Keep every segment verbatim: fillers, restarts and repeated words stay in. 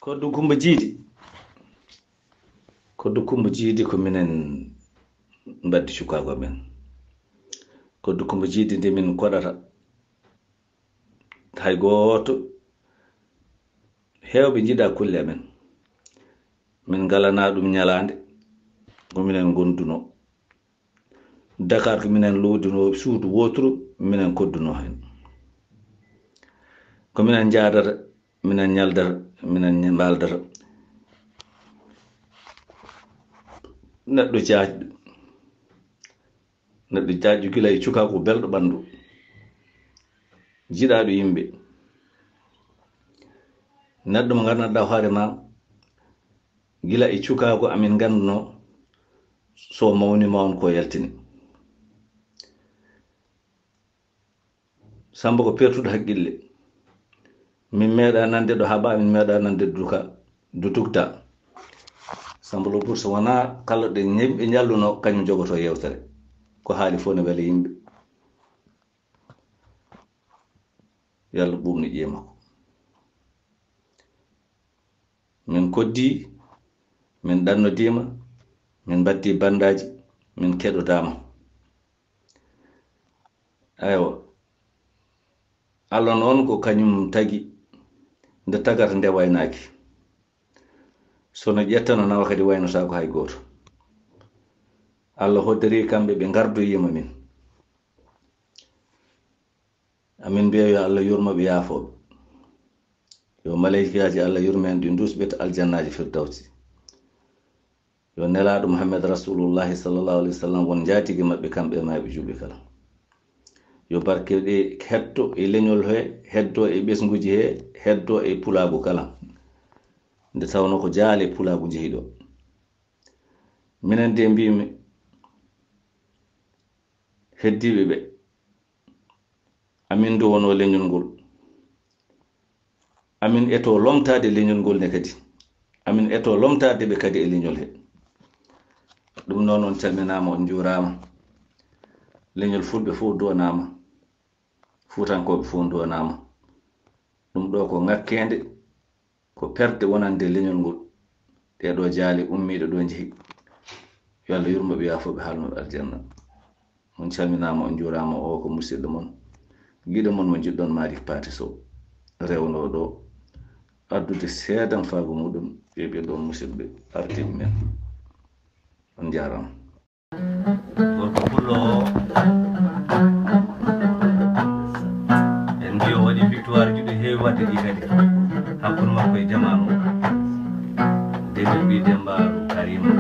Koddu Kumba Jiidi. Koddu Kumba Jiidi ko minen mbaddi cukaagu amen. Koddu Kumba Jiidi nde min koɗata. Hay gooto, heewɓe njiɗaa kulle amen. Min ngalanaa ɗum ñalaande, ko minen ngondunoo. Dakar ko minen luudunoo suudu wooturu, minen koddunoo heen. Ko minen njaadata, minen ñaldata, minen mbaaldata. Neɗɗo jaajɗo. Neɗɗo jaajɗo gila e cukaaku belɗo ɓanndu. Jiɗaaɗo yimɓe. Neɗɗo mo nganndanɗaa hoore ma, gila e cukaaku amin ngannduno, so mawni ma on ko yaltini. Samba ko pertuɗo haqqille. Min meeɗa nande ɗo haɓa, min meeɗa nande duka, du tukta. Samba lo pour so wona kala ɗe yimɓe ñalluno, kañum jogoto yewtere. Ko haali fof ne wela yimɓe. Yalla ɓuuɓnu ƴiye makko. Min koddi, min ɗannodiima, min mbaddi bandaaji, min keɗodaama. Aywa, Allah noon ko kañum tagi nde tagata nde waynaaki. So no ƴettano nawa kadi waynataako hay gooto. Allah hoddiri kamɓe ɓe ngardoyiima min. Amin mbiya yo Allah yurmo ɓe yaafo ɓe. Yo malaykaaji Allah yurmen ɗi ndusɓe to aljannaaji firdawsi. Yo nelaaɗo Muhammad Rasulullahi sallallahu alaihi wasallam won njaatigi maɓɓe kamɓe e maayɓe juulɓe kala. Yo barke ɗe hetto e leñol he, heddo e ɓesnguuji he, heddo e pulaagu kala. Nde tawno ko jaale pulaagu njehi ɗo. Minen de mbimi heddiiɓe ɓe, amin nduwono leñol ngol. Amin eto lomtaade leñol ngol ne kadi. Amin eto lomtaade ɓe kadi e leñol he. Ɗum noon on calminaama, on njuuraama. Leñol fulɓe fof duwanaama. Fuutankooɓe fof duwanaama. Ɗum ɗo ko ŋakkeende, ko perde wonande leñol ngol. Ɗee ɗo jaale ummiiɗo ɗo njehi. Yo Allah yurmo ɓe, yaafo ɓe, haalno ɓe aljanna. On calminaama, on njuuraama. O ko musidɗo mon, giɗo mon mo njiɗɗon, Malick Paté Sow, rewno ɗo addude seedan faago muɗum e ɓe ɗo musidɓe ardiiɓe men. On njaaraama. Gorko pullo o, en mbiyo waɗi victoire ji ɗo heewi waɗde ɗi kadi. Hakkunde makko e jamaanu o. Demel ɓii Demmbaaru Karima.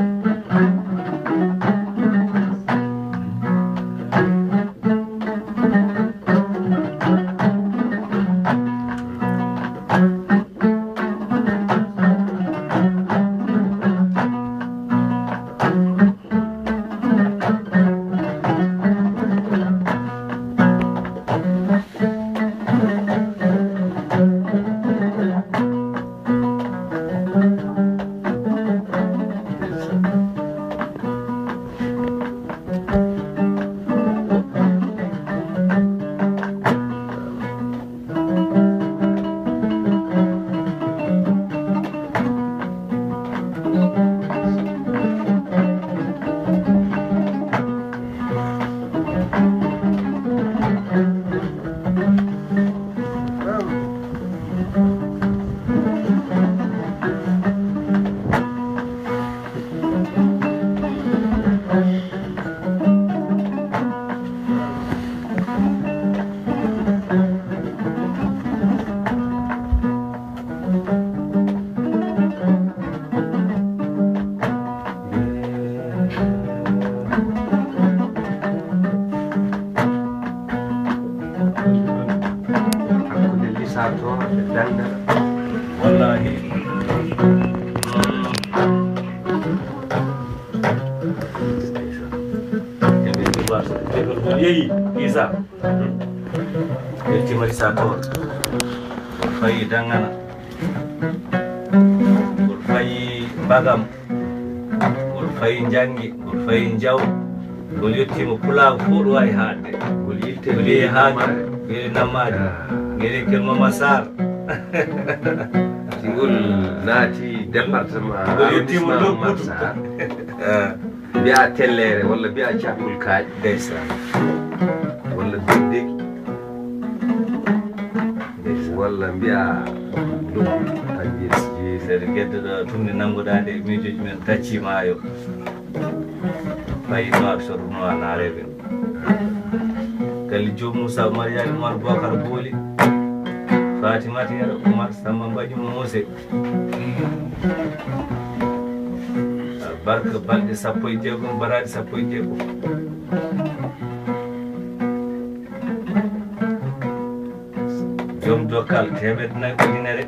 Hakkunde Lisaato e Danngal. Wallaahi. Yehi, Isa. Weltima Lisaato. Fayi Dangana. Ngol fayi Mbagam, ngol fayi Njanngi, ngol fayi Njaw, ngol yettiima Pulaagu fof ɗo wawi haaɗde. Ngol yitte ngol yehi haa Nammaade. Ngel Nammaade, ngel e Kel Mama Sarr. Ngol naati département, ngol yettiima arrondissement Oumar Sarr. Mbiya Tellere walla mbiya Cakul Kaaƴ. Ndeysaan. Walla Degdegi. Ndeysaan. Walla mbiya Lobbudu, Tanjel Jeeri. Seeɗa gedde ɗo, tumni nannguɗaa nde, miijooji men taccii maayo. Ɓay Nouakchott, Nouakchott, Naarebe. Galli Joom Moussa, Mariyaani Oumar, Bokar Booli, Fatimata Yero Oumar, Samba Mbaƴu Mose. Barka balɗe sappo e jeegom, baraaɗe sappo e jeegom. Joom dokkal teemedde nayi ujunere.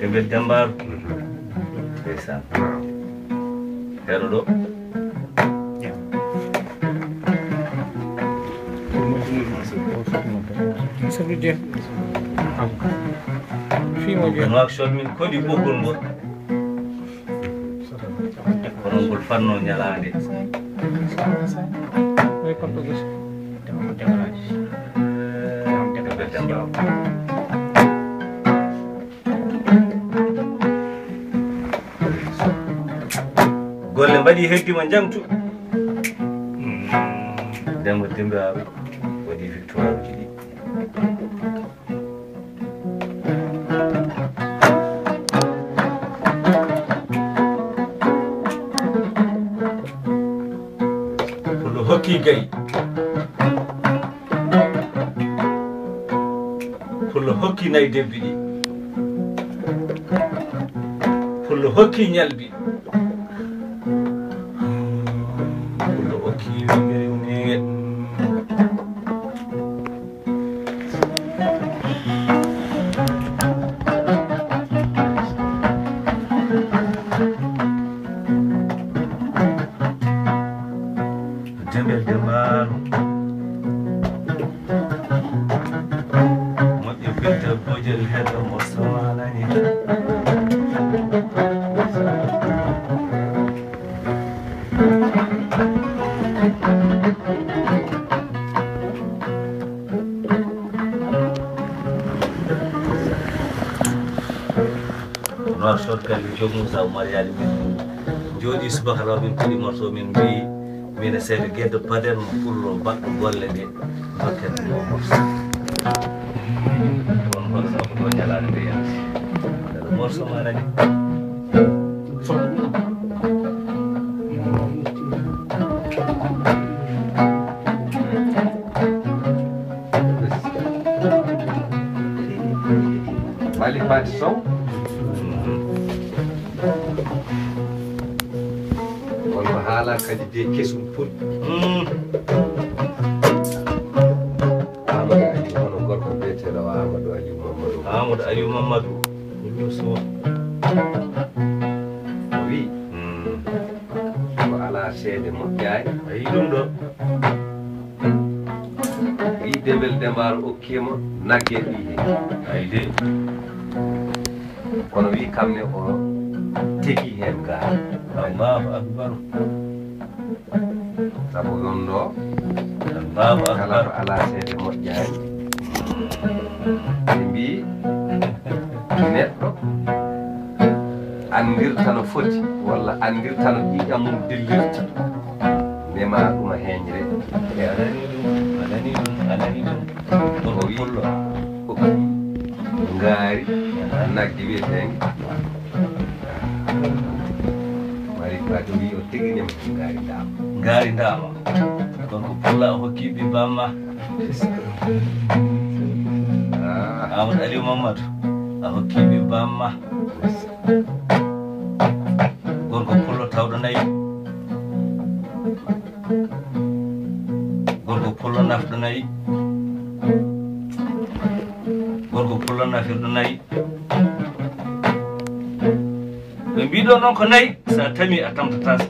Ɓe mbel Dembaru. Ndeysaan. Heɗo ɗo. Soble je. Fimo je. Nouakchott min koɗi ɓoggol ngol. Kono ngol fanno ñalaande. Way konto gasi. Golle mbaɗi heddi mo njaŋtu. Demba Demba waɗi victoire uji ɗi. Pullo hokki gay. Pullo hokki nayi debbi ɗi. Pullo hokki ñalbi. Pullo hokki wingere wingere. Dembel Dembaru. Moƴƴo Binta Bojel heɗo mo sowanani. Nouakchott, Galli Joom Moussa Oumar Yaali, min jooɗi subaka law, min puɗi morso, min mbiyi, min e Seeɗa Geddo, paden mo pullo baɗɗo golle ɗe, dokken mo morso. On morso ko ɗo ñalaande nde yalti. Morso ma nani. Malick Pathé Sow. On ko haala kadi de kesum pul. Amadou Aliou, hono gorko biyeteeɗo o Amadou Aliou Mamadou. Amadou Aliou Mamadou. Ɗum yo so. O wi. Ko alaa seede moƴƴaani. A yii ɗum ɗo. Wi Dembel Dembaru okkiima nagge ɗi heen. Ay de. Kono wi kam ne o tegi heen gaa. Allahu akbar. Sabu ɗon ɗo. Allahu akbar. Kala ko alaa seede moƴƴaani. Ɓe mbiyi neɗɗo anndirta no foti walla anndirta no ƴiƴam mum dillirta. Nema ɗuma heñre. A nani ɗum, a nani ɗum, a nani ɗum. Ɗum o wi pullo. Ngaari, nagge wiyeteeɗe. Mari Fatou wi o tigi nema ngaari ndaama. Ngaari ndaama. Gorko pullo a hokki ɓe bamma. Ah. Amadou Aliou Mamadou. A hokki ɓe bamma. Gorko pullo tawɗo nayi. Gorko pullo nafɗo nayi. Gorko pullo nafirɗo nayi. Ɓe mbiɗo noon ko nayi, sa tami a tamtata,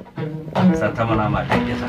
sa tamanama a dañƴata.